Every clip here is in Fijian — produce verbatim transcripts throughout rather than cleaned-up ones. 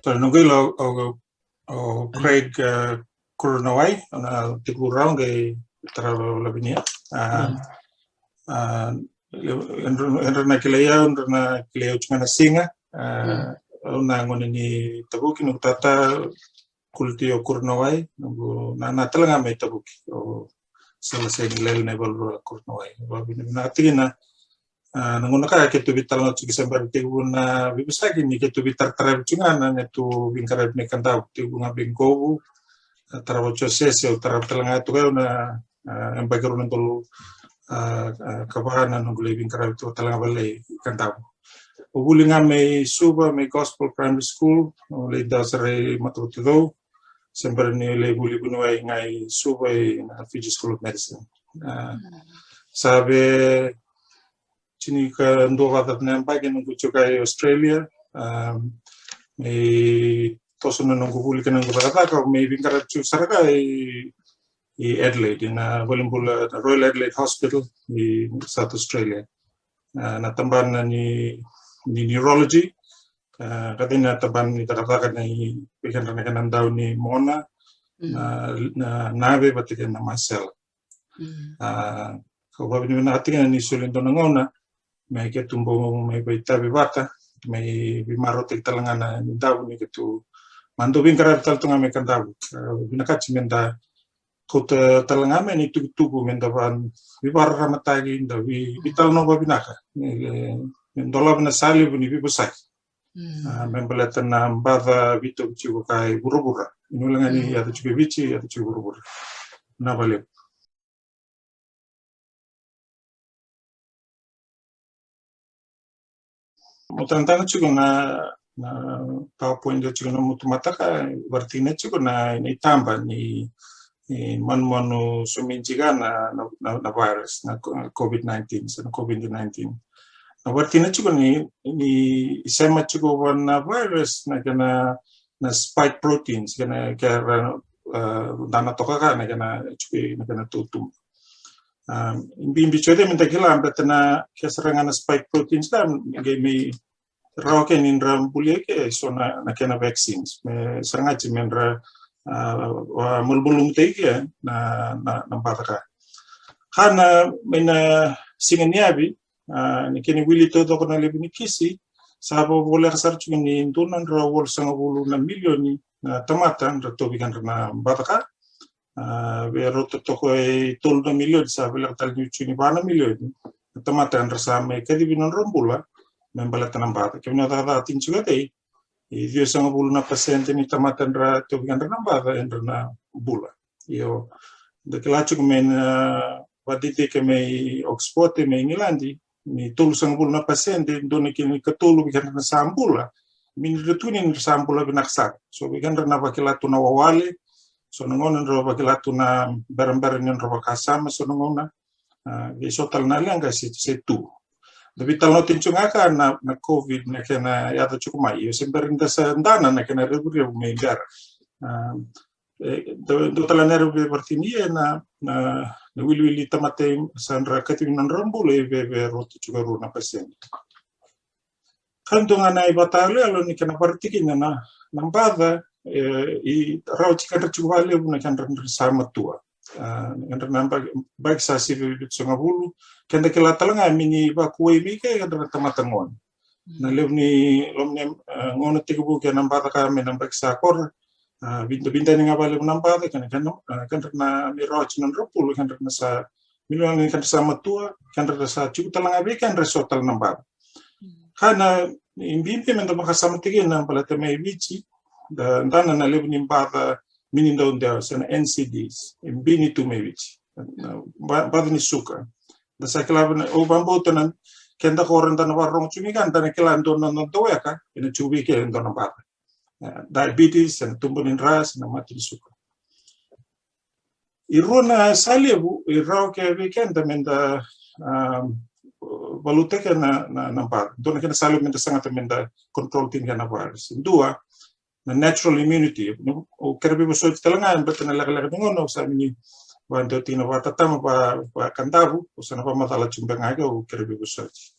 Tale noqu ilo o, o Craig, e, Kuranawai, o na tiko rawa qai tarava Lavinia. A, a, edra, edra na kilai au, edra na kilai au tu ga na siga. A, au na gone ni Tavuki, noqu tata Kulti o Kuranawai, noqu nana tale ga mai Tavuki, o Sala Seni Lele na ivalu o Kuranawai. Vakavinavinaka tiko na, a, na gauna ka keitou veitalanoa tiko se bera tekivu na veivosaki ni keitou veitarataravi tiko ga na neitou veiqaravi ni Kadavu, tekivu ga vei Govu, a, tarava Josese, au tarava tale ga tu ga na, a, yabaki rua na udolu, a, a, ka va na noqu lai veiqaravi tu tale ga vale i Kadavu. Au vuli ga mai Suva, mai Gospel Primary School, au lai dau sara i Matavatucou, se bera niu lai vuli vuniwai ga i Suva i na Fiji School of Medicine. A, sa vei tinikadua vakacaca na yabaki noqu tiko i Australia, a, mai toso na noqu vuli kei na noqu cakacaka, mai veiqaravi tiko sara ga i, i Adelaide, i na valenibula na Royal Adelaide Hospital i South Australia. A, na tabana ni, ni neurology, a, ka tei na tabana ni cakacaka ni vei kedra na kena dau ni mona, na, na nave vata kei na masela. A, kau vakavinavinaka tiko ni soli dua na gauna me keitou bau mai vakaitavi vata, mai veimarautaki tale ga na Kadavu ni keitou, ma dau veiqaravi tale tu ga mai Kadavu. A, vinakati me da kauta tale ga mai na itukutuku me da veivakararamataki, da vei, veitalanoa vakavinaka. Me, me dolava na sala levu ni veivosaki. A, me baleta na baca veitokotiko ka i vuravura. Ni wale ga ni yaco tiko i Viti, yaco tiko i vuravura. Na vale. Mo tanatana tiko na, na PowerPoint tiko na mutu mataka, varatikina tiko na, na itaba ni, ni manumanu sumi jika na, na, na, na virus, na co-, COVID nineteen, se na COVID nineteen. Na varatikina tiko ni, ni sema tiko va na virus, na kena, na spike proteins, kena, kena, a, dana toka ka, na kena, tiko, na kena tutu. A, bibi tiko me da kila, baleta na ke sara ga na spike proteins ka, qai mai rawa ke ni ra bulia ke, so na, na kena vaccines. Me sara ga ti me ra, a, vakamalumalumutaki ke na, na, na baca ka. Ka na, mai na siga ni yavi, a, ni kena wili taucoko na levu ni kisi, sa vakavoleka sara tiko ni dua na drau walusagavulu na milioni na tamata, dra tauvi kedra na baca ka, a, vei rau toka e tolu na milioni, sa voleka tale ni tiko ni va na milioni na tamata era sa mai kacivi nodra bula me baleta na baca. Kevaka o cakacaka tiko tiko e, e ciwasagavulu na pasede ni tamata era tauvi kedra na baca, era na bula. Io, da kila tiko mai na vakadeitaki mai Oxford, mai Igiladi, ni tolusagavulu na pasede, dua na kena ikatolu vei kedra na sa bula, me ni ra tukuni ni ra sa bula vinaka sara. So vei kedra na vakila tu na wawale, so na gauna era vakila tu na berabera ni nodra vakasama, so na gauna, a, vei so tale na leqa se, se tu. Da veitalanoataka tiko ga ka na, na COVID, na kena yaco tiko mai. Io, se bera ni da sa dana na kena revurevu me bera. A, e, dua, dua tale na revurevu varatikina e na, na, na wiliwili tamata sa dra kacivi nodra bula e veve rauta tiko rua na pasede. Ka dua ga na ivakataoyaloyalo ni kena varatikina na, na baca, e, i rawa tiko kedra tiko vakalevu na kedra dra sa matua. A, kedra na yabaki, yabaki sa sivi vitusagavulu, keda kila tale ga me ni vakuwai mai ke kedra na tamata gone. Na levu ni loma ni, a, gauna tekivu ke na baca ka mai na yabaki sa kora, a, vida, vidani ga vakalevu na baca, kena, kena, a, kedra na me rawa tiko nodra bula, kedra na sa, me ni wale ni kedra sa matua, kedra sa tiko tale ga vei kedra so tale na baca. Ka na, e bibi me da vakasamataki na baleta mai Viti, da, dana na levu ni baca mini daudewa, se na N C Ds, e bini tu mai Viti. Na ba-, baca ni suka. Da sa kila vei na, au vakabauta na, keda kora da na vakarorogo tiko mai ka, da na kila dua na, na daweka, ena tiko vei ke dua na baca. E, diabetes, se na tubu ni dra, se na mate ni suka. E rua na sa levu e rawa ke vei keda me da, a, valuta ke na, na, na baca. Dua na kena sa levu me da sagata me da control tiko ke na virus. Dua, na natural immunity. Au kere veivosoti tale ga, baleta na lekaleka ni gauna, au sa mini vakadua tiko na vakatatama, va, va Kadavu, au sa na vakamacala tiko beka ga ke, au kere veivosoti.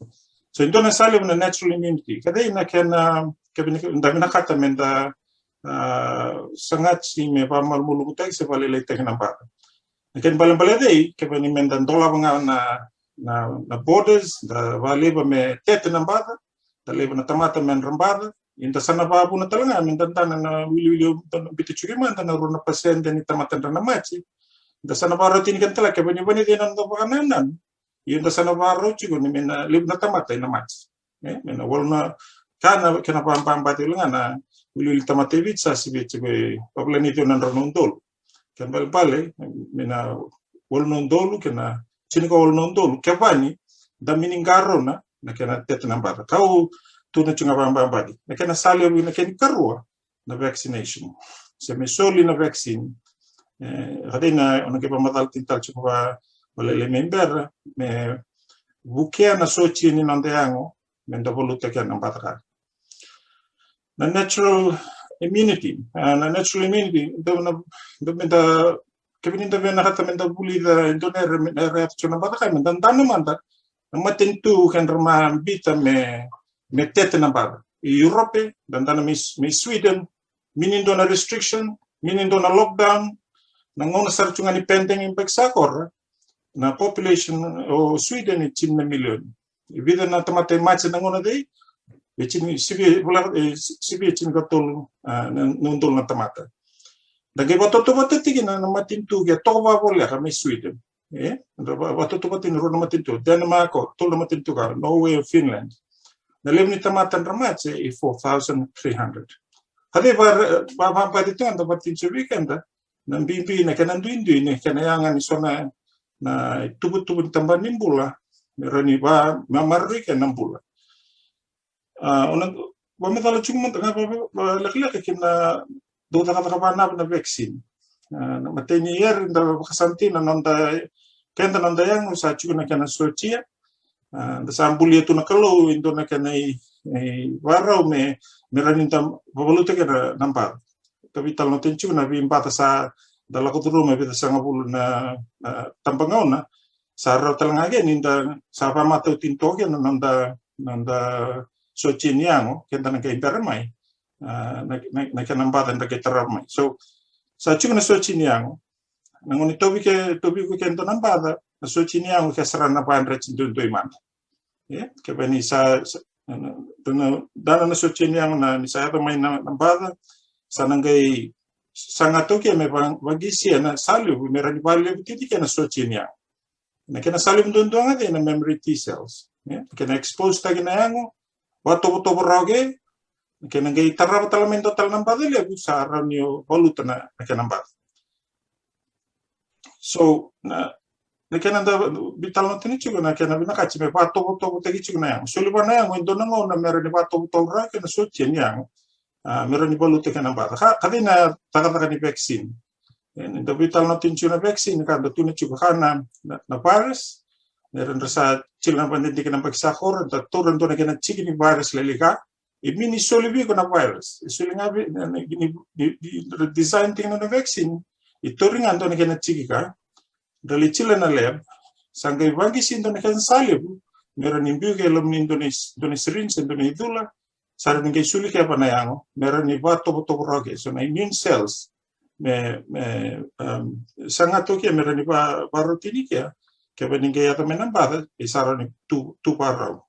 So, e dua na sa levu na natural immunity. Ka dei na kena kevaka ni da vinakata me da, a, sagati me vakamalumalumutaki se vakalailaitaki na baca. Na kena ibalebale cei, kevaka ni me da dolava ga na, na, na borders, da vakalaiva me tete na baca, da laiva na tamata me dra baca, ia da sa na vakavuna tale ga me da dana na wiliwili au biuta tiko mada, na rua na pasede ni tamata dra na mate. Da sa na vakarau tiko ni kena tale ga, kevaka ni vanua cei na noda vakanananu, ia da sa na vakarau tiko ni me na levu na tamata ena mate. E, me na walu na, ka na, kena vababati tiko ga na wiliwili tamata e Viti sa sivia tiko e, vavula ni ciwa na drau na udolu. Kena ibalebale, me na walu na udolu, kena tinikawalu na udolu, kevaka ni da mini qarauna na kena tete na baca. Kau tukuna tiko ga vababati. Na kena sa levu, na kena ikarua, na vaccination. Se me soli na vaccine. E, ka dei na, o na qai vakamacala tiko tale tiko va, vakalailai mai bera, me vukea na sotia ni noda yago, me da valuta kina na baca ka. Na natural immunity, a, na natural immunity, da, na, da, me da, kevaka ni da vinakata me da vulica e dua na era, me, era yaco tiko na baca ka, me da dana mada na matanitu kedra mai biuta me, me tete na baca. I Europe, da dana mai, mai Sweden, mini dua na restriction, mini dua na lockdown, na gauna sara tu ga ni pandemic beka sa kora, na population o Sweden e tini na milioni. E vica na tamata e mate na gauna cei, e tini, sivia, vula, e, si-, sivia tinikatolu, a, na, na udolu na tamata. Da qai vakatautauvata tiko na, na matanitu ke toka vakavoleka mai Sweden. E, da va-, vakatautauvata tiko na rua na matanitu. Denmark, o, tolu na matanitu ka, Norway, o Finland. Na levu ni tamata dra mate e four thousand three hundred. Ka dei va-, va-, va-, vakatautauvata tiko na matanitu vei keda, na bibi na kena duidui, na kena yaga ni so na, na ituvatuva ni tabana ni bula, me rawa ni va-, ma-, maroroi kina na bula. A, o na vakamacala tiko mada ga va-, va-, vakalekaleka kina dau cakacaka vanava na vaccine. A, na matai ni yere da vakasama tiko na noda, keda noda yago sa tiko na kena sotia. A, da sa bulia tu na Kalou e dua na kena i, i vakarau me, me rawa ni da valuta kina na, na baca. Ka veitalanoataki tiko na veibaca sa da lako curuma e vica sagavulu na, na tabagauna, sa rawa tale ga kina ni da sa vakamatau tiko kina na noda, noda sotia ni yago, keda na qai bera mai, a, na, na, na kena baca da qai tarava mai. So, sa tiko na sotia ni yago, na gauna e tauvi ke, tauvi iko ke dua na baca, na sotia ni yago ke sara na vakadreti duidui mada. E, kevaka ni sa, sa, na, na, dana na sotia ni yago na, ni sa yaco mai na, na baca, sa na qai saga toka me va-, vaqisia na salevu, me rawa ni vakalevu tiko kina na sotia ni yago. Na kena salevu duadua ga cei, na memory T cells. E, kena expose taki na yago, vakatovotovo rawa ke, kena qai tarava tale mai dua tale na baca levu, sa rawa ni o valuta na, na kena baca. So, na, na kena da veitalanoataki tiko, na kena vinakati me vakatovotovotaki tiko na yago. Soli vua na yago e dua na gauna me rawa ni vakatovotovo rawa kena sotia ni yago. A, me rawa ni valuta kena baca. Ka, ka dei na cakacaka ni vaccine. E, ni da veitalanoataki tiko na vaccine, ka da tukuna tiko ka na, na, na virus. Ni ra, ra sa tiko na vakadidike na yabaki sa koro, da taura dua na kena tiki ni virus lailai ka. E mini soli vei iko na virus. E soli ga vei, na, na, ni, ni, ni, ra design tiko na vaccine. E tauri ga dua na kena tiki ka. Ra lai tila na lab. Sa qai vaqisi dua na kena salevu. Me rawa ni biu ke loma ni dua na, dua na syringe, dua na icula. Sa rawa ni qai soli ke va na yago. Me rawa ni vakatovotovo rawa ke. So na immune cells. Me, me, um, sa ga toki me rawa ni va, varotini ke. Kevaka ni qai yaco mai na baca. E sa rawa ni tu, tu varau.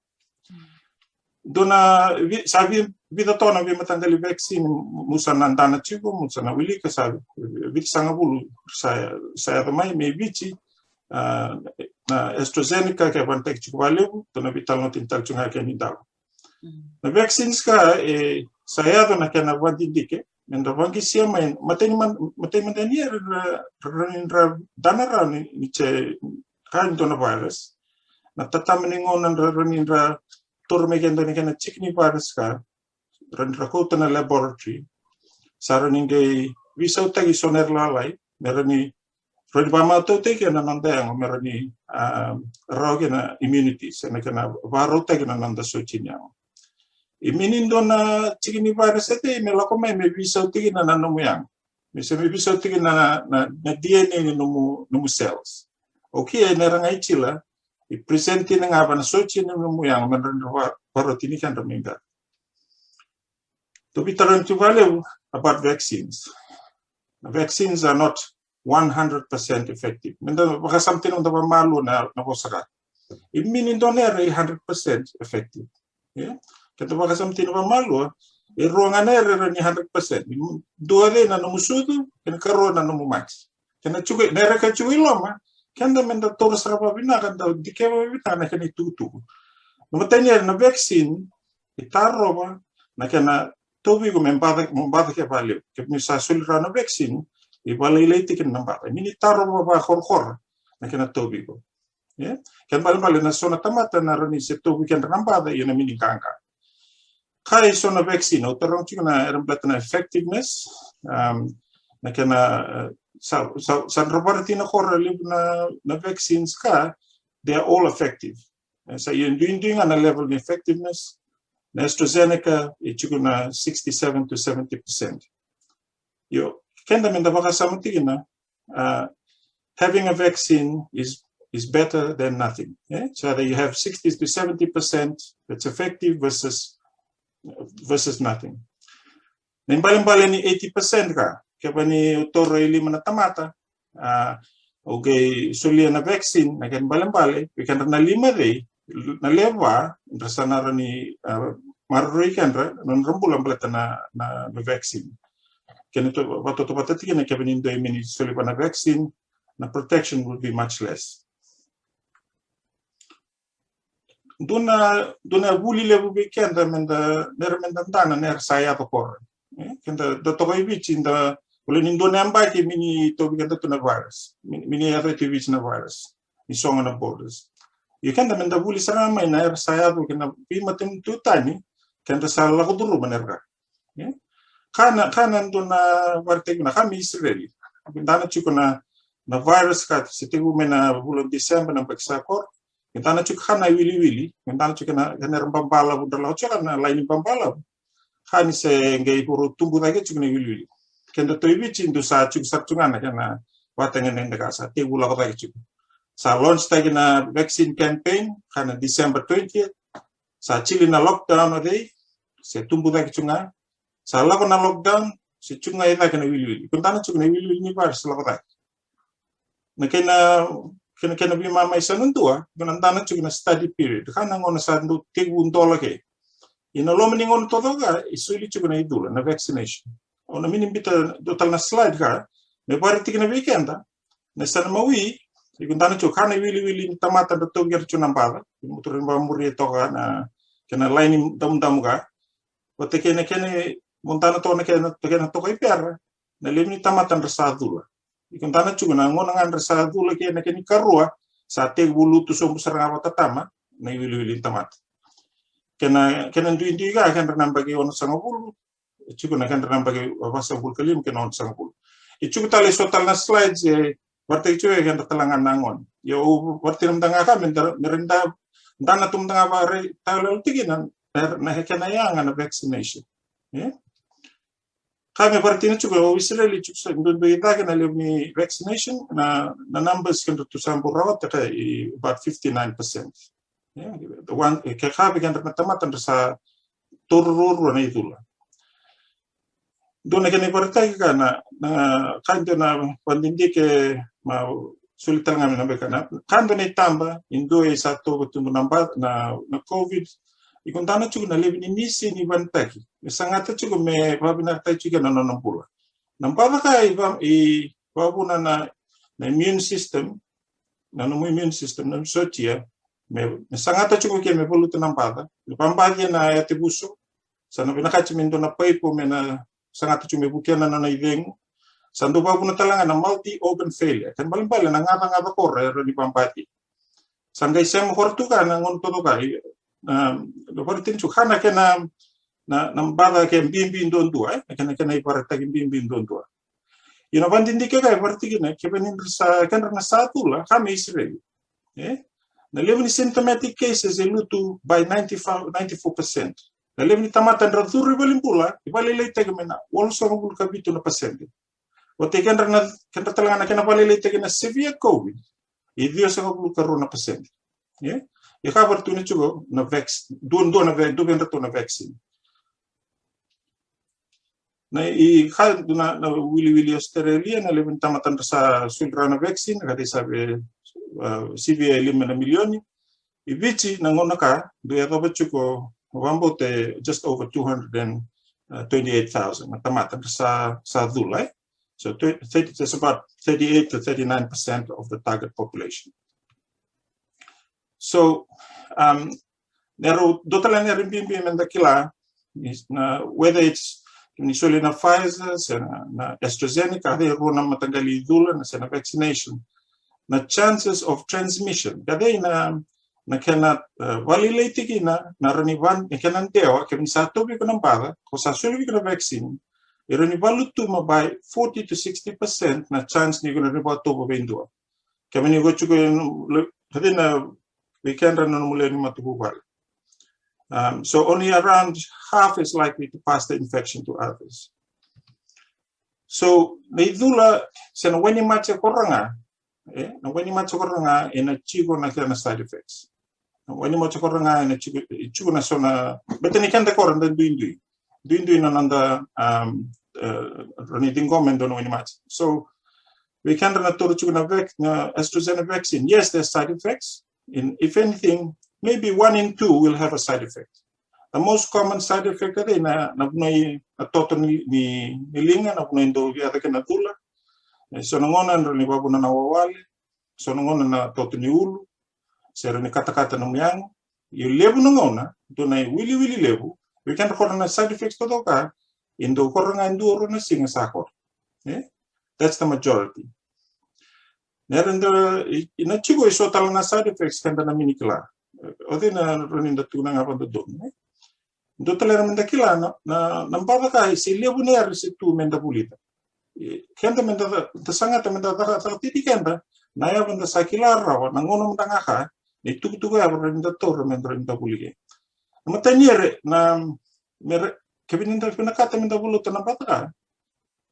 Dua na vi-, sa vi-, vica toka na veimataqali vaccine, mu-, mu sa na dana tiko, mu sa na wilika sa vi-, vica sagavulu sa, sa yaco mai, mai Viti, a, na AstraZeneca, ke vanataki tiko vakalevu, dua na veitalanoataki tale tiko ga kei ni dau. Na vaccines ka, e, sa yaco na kena vakadidike, me da vaqisia mai, matai ni man-, matai mada ni era, ra, ra, ra dana rawa ni, ni se, ka ni dua na virus. Na tatama ni gauna ra, ra, ni ra, taura mai keda ni kena tiki ni virus ka, ra, ni ra kauta na laboratory. Sa ra ni qai veisautaki so na ira lalai, me ra ni, ra ni vakamatautaki kina na noda yago, me ra ni, a, rawa kina immunity, se na kena vakarautaki na noda sotia ni yago. E mini dua na tiki ni virus e tei me lako mai me veisautaki na, na nomu yago. Me se me veisautaki na, na, na D N A ni nomu, nomu cells. Okay, e na ra qai tila, e present ina ga va na sotia ni nomu yago, me ra ni va-, varotini kedra mai bera. Au via tarogi tu vakalevu about vaccines. Vaccines are not one hundred percent effective. Meda vakasama tiko, meda vakamalua na, na vosa ka. E mini dua na era e hundred percent effective. Ia, keda vakasama tiko vakamalua, e rua ga na era e rawa ni hundred percent. Dua vei na nomu sucu, kena ikarua na nomu mate. Kena tiko, na era ka tiko i loma, keda meda taura sara vakavinaka, da dikeva vakavinaka na kena itukutuku. Na imatai ni era, na vaccine, e tarova na kena tauvi iko me baca, me baca ke vakalevu. Ke ni sa soli rawa na vaccine, e vakalailai tiko na baca. E mini tarova vakakorokoro na kena tauvi iko. Ia, kena ibalebale na so na tamata na rawa ni se tauvi kedra na baca, ia na mini qaqa. Ka e so na vaccine, au taroga tiko na, era baleta na effectiveness, um, na kena, uh, sa, sa, sa dra vara tiko na koro levu na, na vaccines ka, they are all effective. E sa ia duidui ga na level ni effectiveness. Na AstraZeneca e tiko na sixty-seven to seventy percent. Io, keda meda vakasama tiko na, uh, having a vaccine is, is better than nothing. Eh? So either you have sixty to seventy percent that's effective versus, versus nothing. Na ibalebale ni eighty percent ka, kevaka ni o taura e lima na tamata, a, o qai solia na vaccine, na kena ibalebale, vei kedra na lima cei, na levu va, dra sa na rawa ni, a, maroroi kedra, nodra bula baleta na, na, na vaccine. Kena tou, vakatautauvata tiko kina kevaka ni dua e mini solia vua na vaccine, na protection will be much less. Dua na, dua na vuli levu vei keda meda, mera meda dana na era sa yaco koro. E, keda da toka i Viti, da, vula ni dua na yabaki mini tauvi keda tu na virus. Mini, mini yaco tu i Viti na virus. Ni sogo na borders. Ia keda meda vuli sara mai na era sa yaco kei na veimatanitu tani, keda sa lako curuma na era ka. E? Ka na, ka na dua na vakaraitaki na ka mai Isireli. Dana tiko na, na virus ka se tekivu mai na vula o December na yabaki sa koro. Dana tiko ka na iwiliwili. Dana tiko na, na era babalavu dra lako tiko na laini babalavu. Ka ni se qai koro tubu cake tiko na iwiliwili. Keda tu i Viti dou sa tiko sara tu ga na kena vakatagedegede ka sa tekivu lako cake tiko. Sa launch taki na vaccine campaign, ka na December twentieth. Sa tili na lockdown o cei, se tubu cake tu ga. Sa lako na lockdown, se tu ga i cake na iwiliwili. Ko dana tiko na iwiliwili ni virus lako cake. Na kena, kena, kena veimama i sa na dua, ko na dana tiko na study period. Ka na gauna sa dou tekivu dola ke. Ia na loma ni gauna taucoko ka, e soli tiko na icula, na vaccination. Au na mini biuta dua tale na slide ka, me vakaraitaki kina vei keda, na sa na mawi, iko dana tiko ka na iwiliwili ni tamata dra tauvi kera tiko na baca, iko mutura ni vakamuria toka na, kena laini damudamu ka, vata kei na kena, mo dana toka na kena, kena toka i Pera, na levu ni tamata dra sa cula. Iko dana tiko na gauna ga dra sa cula kei na kena ikarua, sa tekivu lutu sobu sara ga vata tama, na iwiliwili ni tamata. Kena, kena duidui ka, kedra na yabaki onosagavulu, e tiko na kedra na yabaki vasagavulu ka lima kei na onosagavulu. E tiko tale so tale na slides e vakaraitaki tiko e kedra tale ga na gone. Ia au vakaraitaka mada ga ka me da, me da dana tu mada ga vakarai tale tiko na, na, na kena yaga na vaccination. E? Ka me vakaraitaki tiko o Isireli tiko sa duidui cake na levu ni vaccination, na, na numbers kedra tu sa bau rawata ka i about fifty-nine percent. Ia, the one, ke ka vei kedra na tamata dra sa toru ruarua na icula. Dua na kena ivakaraitaki ka na, na, ka dua na vakadidike ma soli tale ga mai na beka na, ka dua na itaba, e dua e sa toka tubu na ba, na, na COVID, iko dana tiko na levu ni misi ni vanitaki. E sagata tiko me vavinakataki tiko na nona bula. Na baca ka i va, i vavuna na, na immune system, na nomu immune system, na nomu sotia, me, me sagata tiko ke me valuta na baca, me vabacia na yatevuso, sa na vinakati me dua na paipo, me na sagata tiko me vukea na nona icegu, sa dau vavuna tale ga na multi-organ failure, kena ibalebale na gacagaca koro e rawa ni vabacia. Sa qai sema koro tu ka na gauna taucoko ka, na, na vakaraitaki tiko ka na kena, na, na baca ke bibi duadua, e, na kena, kena ivakaraitaki bibi duadua. Ia na vakadidike ka e vakaraitaki kina, kevaka ni dra sa, kedra na sa cula, ka mai Isireli. E? Na levu ni symptomatic cases e lutu by ninety-five, ninety-four percent. Na levu ni tamata dra curu i valenibula, e vakalailaitaki mai na walusagavulu ka vitu na pasede. Oti kedra na, kedra tale ga na kena vakalailaitaki na severe COVID, e ciwasagavulu ka rua na pasede. Ia? Ia ka vakaraitaka tiko na vac, dua, dua na vac, dua vei kedratou na vaccine. Na i ka na, na wiliwili Australia, na levu ni tamata dra sa suli rawa na vaccine, ka dei sa vei, uh, sivia e lima na milioni. I Viti na gauna ka, dra yacova tiko, vabau te just over two hundred and twenty-eight thousand na tamata dra sa, sa cula, eh? So tw-, thirty, that's about thirty-eight to thirty-nine percent of the target population. So, um, na rau, dua tale na rau bibi me da kila, is na, whether it's ni soli na Pfizer, se na, na AstraZeneca, ka dei rua na mataqali cula, na se na vaccination. Na chances of transmission, ka dei na, na kena, uh, valilai tiko na, na rani van, na kena dewa, kevaka ni sa tovi iko na baca, ko sa soli iko na vaccine, e rani valu tu ma by forty to sixty percent na chance ni iko na rani vatovo vei dua. Kevaka ni iko tiko, ka dei na, vei kedra na nomu lewe ni matavuvale. Um, so only around half is likely to pass the infection to others. So, na icula, se na wainimate koraga, eh, na wainimate koraga, e na tiko na kena side effects. Na wainimate koraga, e na tiko, e tiko na so na, beta ni keda kora da duidui. Duidui na noda, um, uh, rani ciqoma e dua na wainimate. So, vei kedra na toro tiko na vac-, na AstraZeneca vaccine, yes, there's side effects. In, if anything, maybe one in two will have a side effect. The most common side effect ka dei na, na vunai na toto ni, ni, ni liga, na vunai dau via cake na cula. E so na gauna dra ni vavuna na wawale, so na gauna na toto ni ulu, se rani katakata na muyagu. Io levu na gauna, dua na wiliwili levu, vei kedra kora na side effects totoka, e dau kora ga e dua rua na siga sa kora. Eh? That's the majority. Na era da, i, i na tiko e so tale na side effects keda na mini kila. O cei na rani da tukuna ga vadodonu, eh? Dua tale era me da kila na, na, na baca ka, e se levu na era se tu me da vulica. E, keda me da, da sagata me da caka, caka titi keda, na yava da sa kila rawa, na gauna me da ga ka, ni tukutuku yava rani da taura me da rani da vulike. Na matani era, na, me ra, kevaka ni da vinakata me da vulica na baca ka,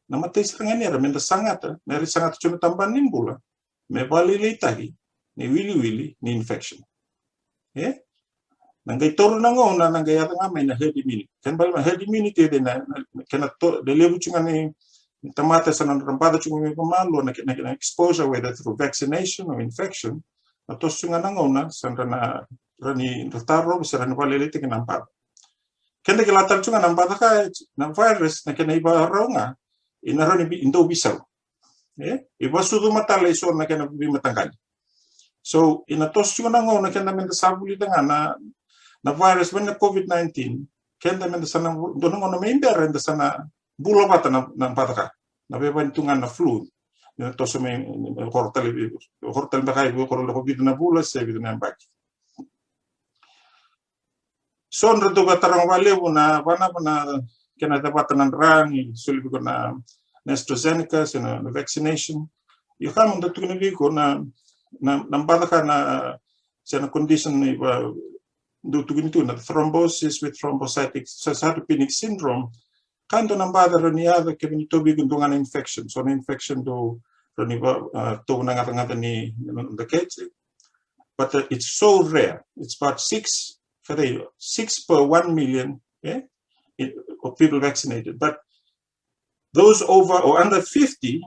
na matai sara ga ni era me da sagata, me ra sagata tiko na tabana ni bula, me valailaitaki ni wiliwili ni infection. E? Na qai taura na gauna, na qai yaco ga mai na herd immunity. Kena bale na herd immunity e na, na, kena to, de levu tiko ga ni tamata sa na dra baca tiko mai vakamalua na, na, na exposure, whether through vaccination or infection, na toso tiko ga na gauna, sa dra na, rani dra tarova, sa rani valailaitaki na baca. Keda kila tale tiko ga na baca ka, na virus, na kena ivakarau ga, e na rani vi-, dau visau. E, e vasucu matala e so na kena veimataqali. So, e na toso tiko na gauna keda me da sa vulica ga na, na virus vei na COVID nineteen, keda me da sa na vu-, dua na gauna me bera, da sa na bula vata na, na baca ka. Na veivanua tu ga na flu. Na toso me, koro tale, koro tale beka e koro lako vica na vula, se vica na yabaki. So dra dau vataroga valevu na vanava na kena cavata na dra ni soli vei iko na, na AstraZeneca, se na, na vaccination. Io ka mo da tukuna vei iko na, na, na baca ka na, se na condition ni va, dau tukuni tu na thrombosis with thrombocytic, cytopenic syndrome. Ka dua na baca rani yaco kevaka ni tovi iko dua ga na infection. So na infection dau rani va, uh, tovo na gacagaca ni, ni, ni kete. But, uh, it's so rare. It's about six, ka dei, six per one million, eh, it, of people vaccinated. But those over or under fifty,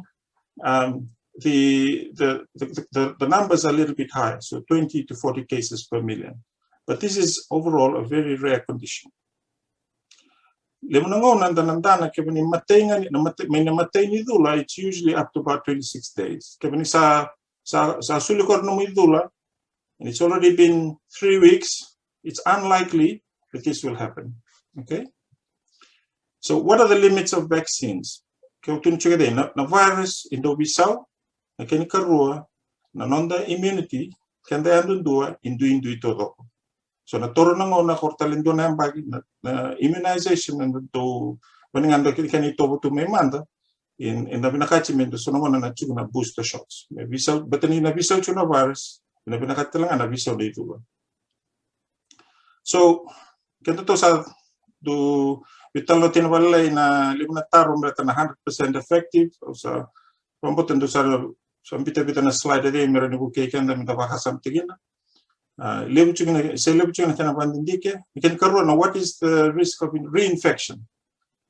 um, the, the, the, the, the numbers are a little bit high, so twenty to forty cases per million. But this is overall a very rare condition. Levu na gauna da na dana kevaka ni matai ga ni, na matai, mai na matai ni cula, it's usually up to about twenty-six days. Kevaka ni sa, sa, sa soli koya na nomu icula, and it's already been three weeks, it's unlikely that this will happen. Okay? So what are the limits of vaccines? Ke o tukuna tiko kece, na, na virus e dau visau, na kena ikarua, na noda immunity, keda yadudua, e duidui taucoko. So na toro na gauna, koro tale dua na yabaki, na, na immunization, na dau, vani ga dau kena, kena itovo tu mai mada, e, e na vinakati me da so na gauna na tiko na booster shots. Me visau, baleta ni na visau tiko na virus, e na vinakati tale ga na visau na icula. So, keda tou sa dau veitalanoataka vakalailai na levu na taro me baleta na hundred percent effective, au sa vakabauta dou sa, sa bitabita na slide e cei me rawa ni vukei keda me da vakasamataka kina. Ah, levu tiko na, se levu tiko na kena vakadidike. Na kena ikarua na, what is the risk of in-, reinfection?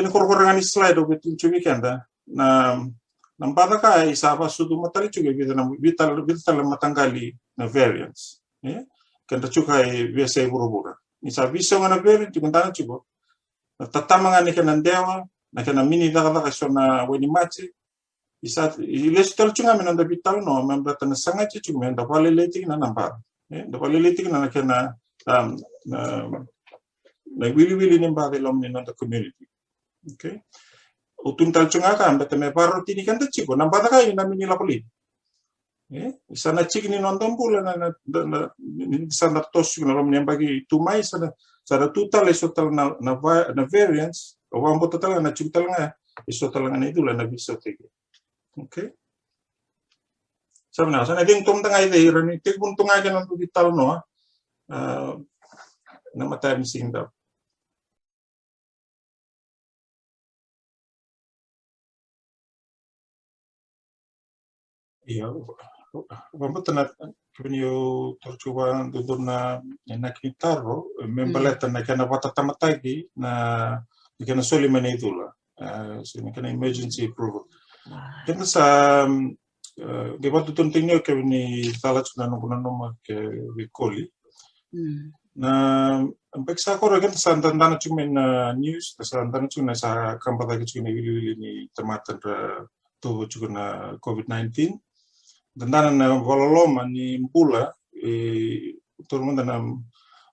kena korokoro ga ni slide au via tukuna tiko vei keda, na, na baca ka e sa vakasucuma tale tiko e vica na, vica, vica tale na mataqali na variants. E? Keda tiko e veiyasai vuravura. Ni sa veisau ga na variant, tiko dana tiko. Na tatama ga na kena dewa, na kena mini cakacaka e so na wai ni maji, e sa, e lesu tale tiko ga mai na noda veitalanoa, me baleta na saga tiko meda vakalailai tiko na, na baca. E, da vakalailai tiko na, na kena, um, na, na iwiliwili ni baca e loma ni noda community. Okay? Au tukuna tale tiko ga ka, baleta me vakarotini keda tiko, na baca ka e na mini lako laivi. E, sa na tiki ni noda bula na, na, na, na, ni sa na toso tiko na loma ni yabaki tu mai, sa na, sa na tu tale e so tale na, na va-, na variants, au vakabauta tale ga na tiko tale ga e so tale ga na icula na veisautaki. Okay? Sa vinaka, sa na cegu toka mada ga i cei, rawa ni tekivu toka ga kina na noda veitalanoa, a, na mataka ni siga daru. Ia, au, au, au vakabauta na, kevaka niu taura tiko vakadodonu na, na inaki ni taro, me baleta na kena vakatatamataki na, na kena soli mai na icula. A, so na kena emergency approval. Keda sa, um, a, qai vakadodonutaki niu kevaka ni cala tiko na noqu nanuma kei Koli. Na, baki sa koro keda sa dadana tiko mai na news, sa dadana tiko na sa kaba cake tiko na iwiliwili ni tamata dra tuva tiko na COVID nineteen. Dadana na vakaloloma ni bula, e, taura mada na,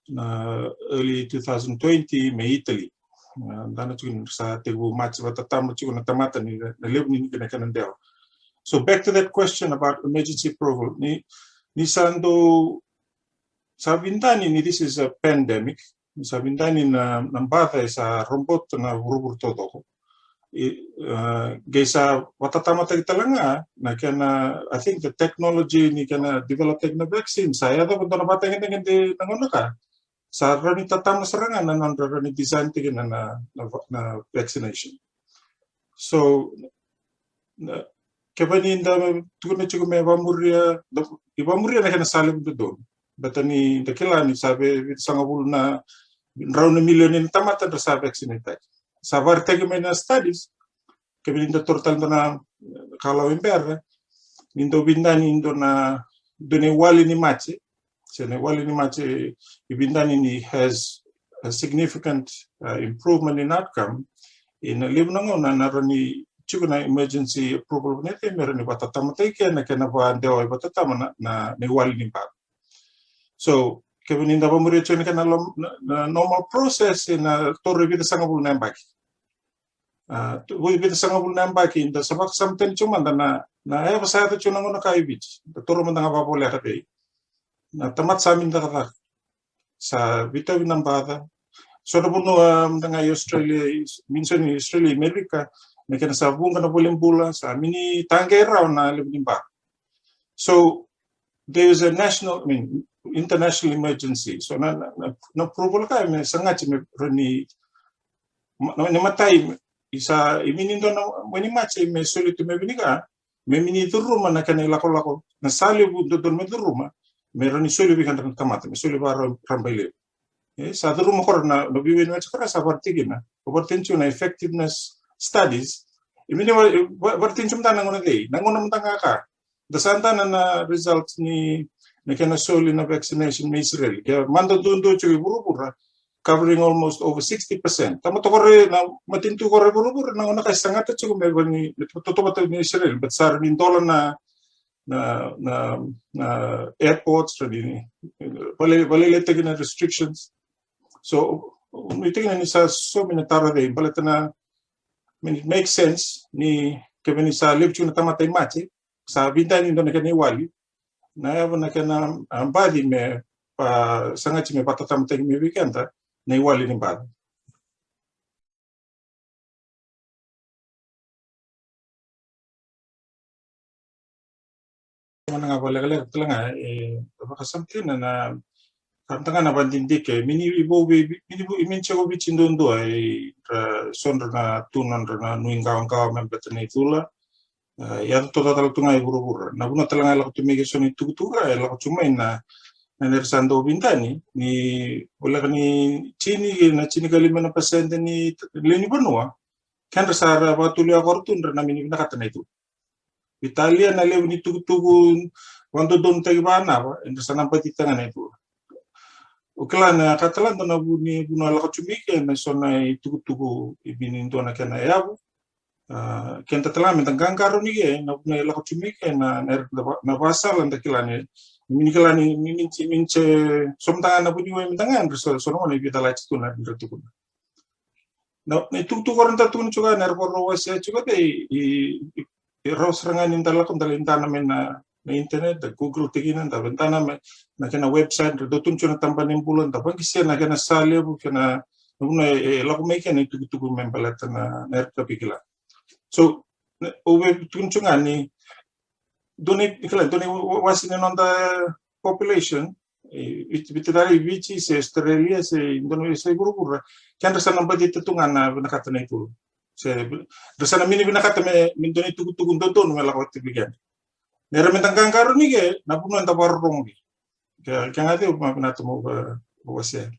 na early two thousand twenty mai Italy. A, dadana tiko ni sa tekivu maji vakatatama tiko na tamata ni, na levu ni kena, kena dewa. So back to that question about emergency approval. Ni, ni sa dau, sa vidani ni this is a pandemic. Ni sa vidani na, na baca e sa robota na vuravura taucoko. I, a, qai sa vakatatamataki tale ga na kena, I think the technology ni kena develop taki na vaccine, sa yacova dua na vakatagedegede na gauna ka. Sa rawa ni tatama sara ga na nodra rawa ni design taki na, na, na va-, na vaccination. So, na, kevaka ni da tukuna tiko me vakamuria, da, i vakamuria na kena sa levu dodonu. Baleta ni da kila ni sa vei, vei sagavulu na, drau na milioni na tamata dra sa vaccinate taki. Sa vakaraitaki mai na studies, kevaka ni da taura tale dua na, e, kalawa e bera, ni dau vidani dua na, dua na iwali ni maji, se na iwali ni maji e vidani ni has a significant, uh, improvement in outcome, e na levu na gauna na rawa ni tiko na emergency approval ni te me rawa ni vakatatamataki kina na kena vakadewa vakatatama na, na, na iwali ni baca. So, kevaka ni da vakamuria tiko na kena lom-, na, na normal process e na taura e vica sagavulu na yabaki. A, tu, vica sagavulu na yabaki, da sa vakasama tani tiko mada na, na yava sa yaco tiko na gauna ka i Viti. Da toro mada ga vakavoleka vei na tamata sa mini cakacaka. Sa veitauvi na baca. So na vanua, a, mada ga i Australia, i, mini so ni Australia, Amerika, na kena sa vuqa na voli bula, sa mini taqe rawa na levu ni baca. So there is a national, I mean, international emergency. So na, na, na, na approval ka me sagati me rani, ma, na, na matai, i sa, i mini dua na, mani matai me soli tu me vinika, me mini curuma na kena ilakolako, na sa levu dodonu me curuma, me rani soli vei keda na tamata, me soli vaka ra, rabailevu. E, sa curuma kora na, na viwe ni wetsikara sa varatiki na, varatiki na effectiveness studies. I mini va, va, varatiki mada na gauna dei, na gauna mada ga ka. Da sa dana na result ni, na kena soli na vaccination me Israel. Ke mada duadua tiko i vuravura, covering almost over sixty percent. Tamata kore na matanitu kore vuravura, na gauna ka i sagata tiko me vani, me totovata ni Israel, but sa rani dola na, na, na, na airports, rani, vale, vale le teki na restrictions. So, ni teki na ni sa so mi na tara dei, baleta na, I mean, it makes sense, ni kevaka ni sa levu tiko na tamata i mate, sa vinakati ni dua na kena iwali, na yava na kena, a, baci me, a, sagati me vakatamataki me vei keda, na iwali ni baci. Gauna ga vakalekaleka tale ga, e, vakasama tiko na, na, ka mada ga na vakadidike, mini i vou vei, mini vou, mini tiko Viti duadua, e, ra, so dra na tu nodra na nuiqawaqawa me baleta na icula, e, yaco toka tale tu ga i vuravura. Na vuna tale ga e lako tu mai ke so ni tukutuku, e lako tu mai na, na nera sa dau vidani, ni voleka ni tini, na tinikalima na pasede ni lewe ni vanua, kedra sa ra vakatulewa kora tu dra na mini vinakata na icula. Italia na levu ni tukutuku vakadodonutaki vakanava, edra sa na batita ga na icula. O kila na ka tale ga na vu ni, vuna lako tu mai ke na so na itukutuku i vini dua na kena yavu. A, keda tale ga me da qaqarauni ke na vuna e lako tu mai ke na, na, na, na vakasala da kila ni, mini kila ni, ni, ni, ni, ni, so mada ga na vuniwai mada ga, edra so, so na gauna e vica lati tu na, edra tukuna. Na, na itukutuku era da tukuna tiko ga, na era vakarau wasea tiko ga, i, i, i rau sara ga ni da lako, da lai dana mai na, na internet, da Google tiko kina, da dana mai na kena website, da dau tukuna tiko na tabana ni bula, da vaqisia na kena sa levu, kena, na vuna e, e lako mai kina itukutuku me baleta na, na era ka vei kila. So, na, au via tukuna tiko ga ni, dua na, kila, dua na wa-, wa-, wase ni noda population, e, Viti, Viti tale, Viti, se Australia, se dua na, se vuravura, kedra sa na batita tu ga na vinakata na icula. Se, dra sa na mini vinakata me, me dua na itukutuku dodonu me lako vata vei kedra. Nera me da qaqarauni ke, na vuna eda vakarorogo ke. Ke, ke ga ceu ma vinakata mo va, mo wasea.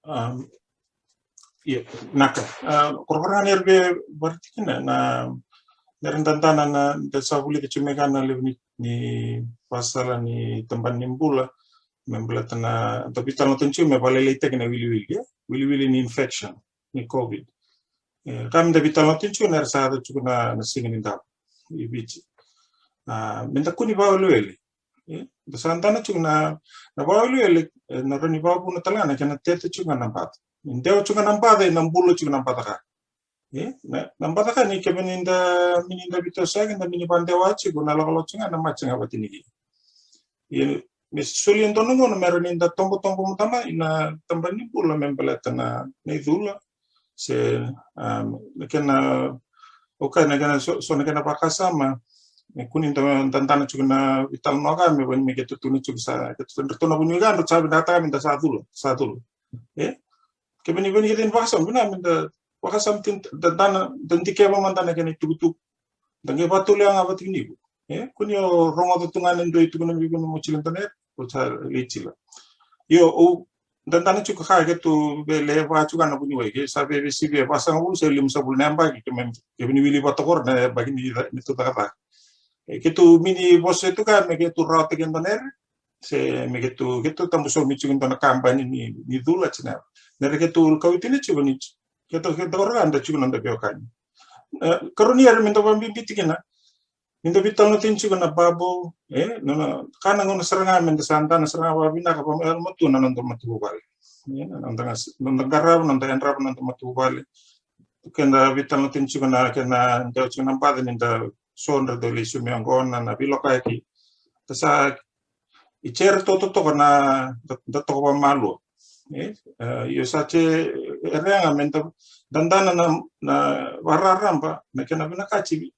Um, ia, naka. Um, korakora ga nera via varatiki na, na, nera dadana na, da sa vulica tiko mai ga na levu ni, ni vakasala ni tabana ni bula, me baleta na, da veitalanoataka tiko me vakalailaitaki na wiliwili, ia? Wiliwili ni infection, ni COVID. E, ka me da veitalanoataka tiko nera sa yaco tiko na, na siga ni dau i Viti. A, me da kua ni vakawelewele. E, da sa dana tiko na, na vakawelewele, e, na rawa ni vakavuna tale ga na kena tete tiko ga na baca. Ni dewa tiko ga na baca, e, na bula tiko na baca ka. E, na, na baca ka ni kevaka ni da, mini da veitosoyaki, da mini vakadewa tiko, na lakolako tiko ga na mate ga vata ni ki. E, me soli e dua na gauna me rawa ni da tobotobo mada mai na tabana ni bula me baleta na, na icula. Se, um, na kena, okay, na kena so, so na kena vakasama, me kua ni da, da dana tiko na veitalanoa ka me vani me keitou tukuna tiko sa, keitou, ratou na vuniwai ka, ratou sa vinakata me da sa cula, sa cula. E? Kevaka ni, vani keitou ni vakasama, vinaka me da vakasama tiko, da dana, da dikeva mada na kena itukutuku. Da qai vakatulewa ga vata kei Niku. E, kua ni o rogoca tu ga na dua e tukuna vei iko na mo cila dua na yatu, o sa lai cila. Io, au dadana tiko ka keitou veilewa tiko ga na vuniwai, ke sa vei, veisivia vasagavulu se limasagavulu na yabaki, ke me, ke vei ni wili vata kora na yabaki ni, ni tu cakacaka. E, keitou mini vosa tu ga me keitou rawata kei dua na yere, se me keitou, keitou tabu saumi tiko dua na kabani ni, ni cula tiko na yere. Nera keitou kauwaitaka tiko ni, keitou, keitou kora ga da tiko na da veiwekani. E, karua ni yere me da vakabibi tiko kina, ni da veitalanoataka tiko na babo, e, na, na, ka na gauna sara ga me da sa dana sara ga vakavinaka, vakayalomatua na noda matavuvale. Ia, na noda qarava, noda yadrava, noda matavuvale. Keda veitalanoataka tiko na kena dau tiko na baca ni da sodra dau lai sumia qo na veilokayaki. Da sa i cere tototoka na da toka vakamalua. Io, sa ce erega me da dadana na vakararaba na kena vinakati,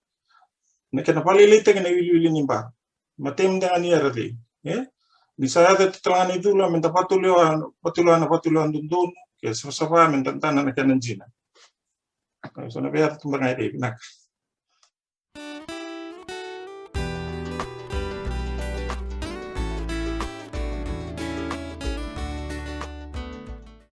na kena vakalailaitaki na iwiliwili ni bara. Matai me da gani era cei, e? Ni sa yaco e tatalaga na icula me da vatulewa, vatulewa na vatulewa dodonu ke savasava me da dadana na kena dina. So na veiyaca tu beka ga e cei, vinaka.